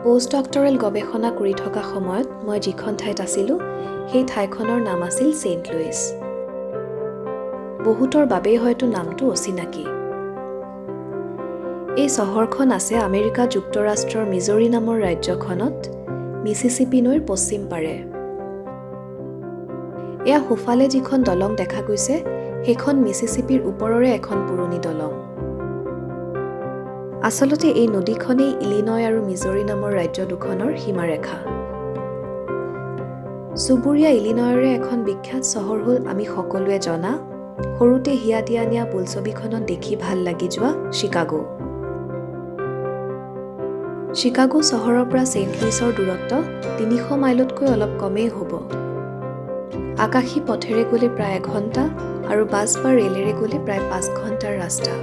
Post doctoral গৱেষণা কৰি থকা সময়ত মই যিখন ঠাইত আছিলোঁ, সেই ঠাইখনৰ নাম আছিল ছেইণ্ট লুইছ। বহুতৰ বাবেই হয়তো নামটো অচিনাকি। এই চহৰখন আছে আমেৰিকা যুক্তৰাষ্ট্ৰৰ মিজৰি নামৰ ৰাজ্যখনত, মিচিচিপি নৈৰ পশ্চিম পাৰে। এয়া সোঁফালে যিখন দলং দেখা গৈছে, সেইখন মিচিচিপিৰ ওপৰৰে এখন পুৰণি দলং। আচলতে এই নদীখনেই ইলিনয় আৰু মিজৰি নামৰ ৰাজ্য দুখনৰ সীমাৰেখা। চুবুৰীয়া ইলিনয়ৰে এখন বিখ্যাত চহৰ হ'ল আমি সকলোৱে জনা, সৰুতে হিয়া দিয়া নিয়া বোলছবিখনত দেখি ভাল লাগি যোৱা চিকাগো। চিকাগো চহৰৰ পৰা ছেইণ্ট লুইছৰ দূৰত্ব 300 মাইলতকৈ অলপ কমেই হ'ব। আকাশী পথেৰে গ'লে প্ৰায় এঘণ্টা আৰু বাছ বা ৰেলেৰে গ'লে প্ৰায় 5 ঘণ্টাৰ ৰাস্তা।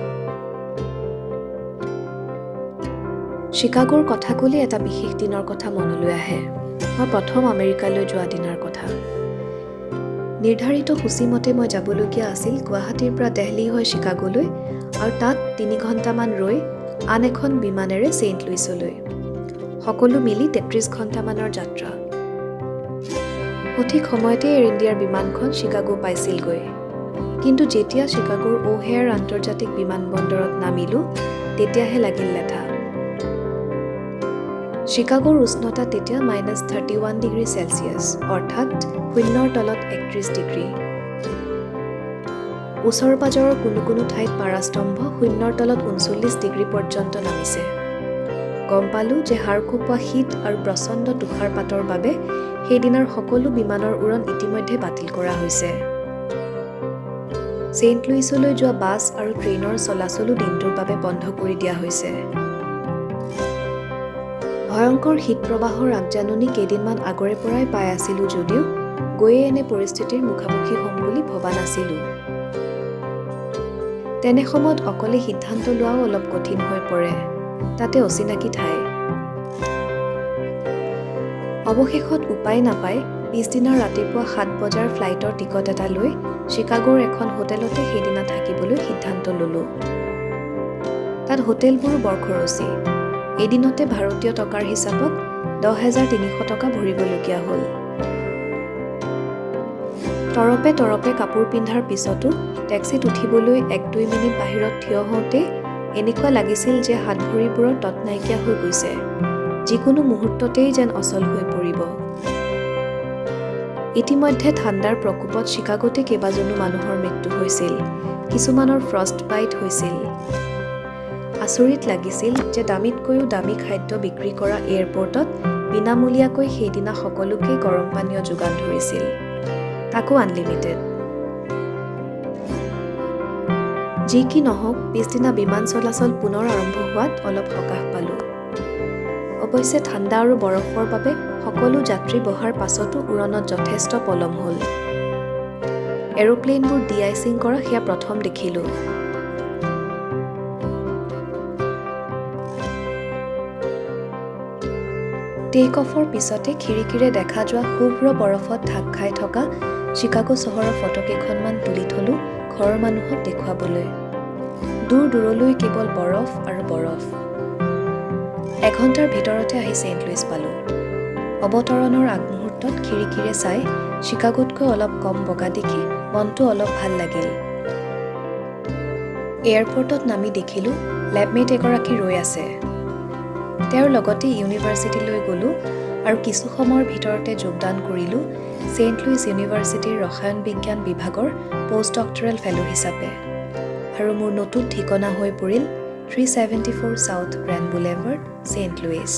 চিকাগোৰ কথা ক'লে এটা বিশেষ দিনৰ কথা মনলৈ আহে, মই প্ৰথম আমেৰিকালৈ যোৱা দিনাৰ কথা। নিৰ্ধাৰিত সূচীমতে মই যাবলগীয়া আছিল গুৱাহাটীৰ পৰা দেলহি হৈ চিকাগোলৈ আৰু তাত 3 ঘণ্টামান ৰৈ আন এখন বিমানেৰে ছেইণ্ট লুইছলৈ। সকলো মিলি 33 ঘণ্টামানৰ যাত্ৰা। সঠিক সময়তে এয়াৰ ইণ্ডিয়াৰ বিমানখন চিকাগো পাইছিলগৈ। কিন্তু যেতিয়া চিকাগোৰ অ'হেয়াৰ আন্তৰ্জাতিক বিমানবন্দৰত নামিলোঁ, তেতিয়াহে লাগিল লেঠা। চিকাগোৰ উষ্ণতা তেতিয়া -31 degree Celsius, অৰ্থাৎ শূন্যৰ তলত 31 ডিগ্ৰী। ওচৰ পাজৰৰ কোনো কোনো ঠাইত পাৰাস্তম্ভ শূন্যৰ তলত 39 ডিগ্ৰী পৰ্যন্ত নামিছে। গম পালোঁ যে হাড় কঁপোৱা শীত আৰু প্ৰচণ্ড তুষাৰপাতৰ বাবে সেইদিনাৰ সকলো বিমানৰ উৰণ ইতিমধ্যে বাতিল কৰা হৈছে। ছেইণ্ট লুইছলৈ যোৱা বাছ আৰু ট্ৰেইনৰ চলাচলো দিনটোৰ বাবে বন্ধ কৰি দিয়া হৈছে। ভয়ংকৰ শীত প্ৰবাহৰ আগজাননী কেইদিনমান আগৰে পৰাই পাই আছিলোঁ যদিও গৈয়ে এনে পৰিস্থিতিৰ মুখামুখি হ'ম বুলি ভবা নাছিলোঁ। তেনে সময়ত অকলে সিদ্ধান্ত লোৱাও অলপ কঠিন হৈ পৰে, তাতে অচিনাকি ঠাই। অৱশেষত উপায় নাপাই পিছদিনা ৰাতিপুৱা 7 বজাৰ ফ্লাইটৰ টিকট এটা লৈ চিকাগোৰ এখন হোটেলতে সেইদিনা থাকিবলৈ সিদ্ধান্ত ল'লোঁ। তাত হোটেলবোৰো বৰ খৰচী। এদিনতে ভাৰতীয় টকাৰ হিচাপত 10,300 টকা ভৰিবলগীয়া হ'ল। তৰপে তৰপে কাপোৰ পিন্ধাৰ পিছতো টেক্সিত উঠিবলৈ এক দুই মিনিট বাহিৰত থিয় হওঁতেই এনেকুৱা লাগিছিল যে হাত ভৰিবোৰৰ তত নাইকিয়া হৈ গৈছে, যিকোনো মুহূৰ্ততেই যেন অচল হৈ পৰিব। ইতিমধ্যে ঠাণ্ডাৰ প্ৰকোপত চিকাগোতে কেইবাজনো মানুহৰ মৃত্যু হৈছিল, কিছুমানৰ ফ্ৰষ্ট বাইট হৈছিল। আচৰিত লাগিছিল যে দামীতকৈও দামী খাদ্য বিক্ৰী কৰা এয়াৰপৰ্টত বিনামূলীয়াকৈ সেইদিনা সকলোকে গৰম পানীয় যোগান ধৰিছিল, তাকো আনলিমিটেড। যি কি নহওক, পিছদিনা বিমান চলাচল পুনৰ আৰম্ভ হোৱাত অলপ সকাহ পালোঁ। অৱশ্যে ঠাণ্ডা আৰু বৰফৰ বাবে সকলো যাত্ৰী বহাৰ পাছতো উৰণত যথেষ্ট পলম হ'ল। এৰোপ্লেইনবোৰ ডি আইচিং কৰা সেয়া প্ৰথম দেখিলোঁ। টেক অফৰ পিছতে খিৰিকীৰে দেখা যোৱা শুভ্ৰ বৰফত ঢাক খাই থকা চিকাগো চহৰৰ ফটো কেইখনমান তুলি থলোঁ ঘৰৰ মানুহক দেখুৱাবলৈ। দূৰ দূৰলৈ কেৱল বৰফ আৰু বৰফ। এঘণ্টাৰ ভিতৰতে আহি ছেইণ্ট লুইছ পালোঁ। অৱতৰণৰ আগমুহূৰ্তত খিৰিকীৰে চাই চিকাগোতকৈ অলপ কম বগা দেখি মনটো অলপ ভাল লাগিল। এয়াৰপৰ্টত নামি দেখিলোঁ লেবমেট এগৰাকী ৰৈ আছে। তেওঁৰ লগতে ইউনিভাৰ্চিটিলৈ গ'লোঁ আৰু কিছু সময়ৰ ভিতৰতে যোগদান কৰিলোঁ ছেইণ্ট লুইছ ইউনিভাৰ্চিটিৰ ৰসায়ন বিজ্ঞান বিভাগৰ প'ষ্ট ডক্টৰেল ফেল' হিচাপে আৰু মোৰ নতুন ঠিকনা হৈ পৰিল 374 South Grand Boulevard, Saint Louis.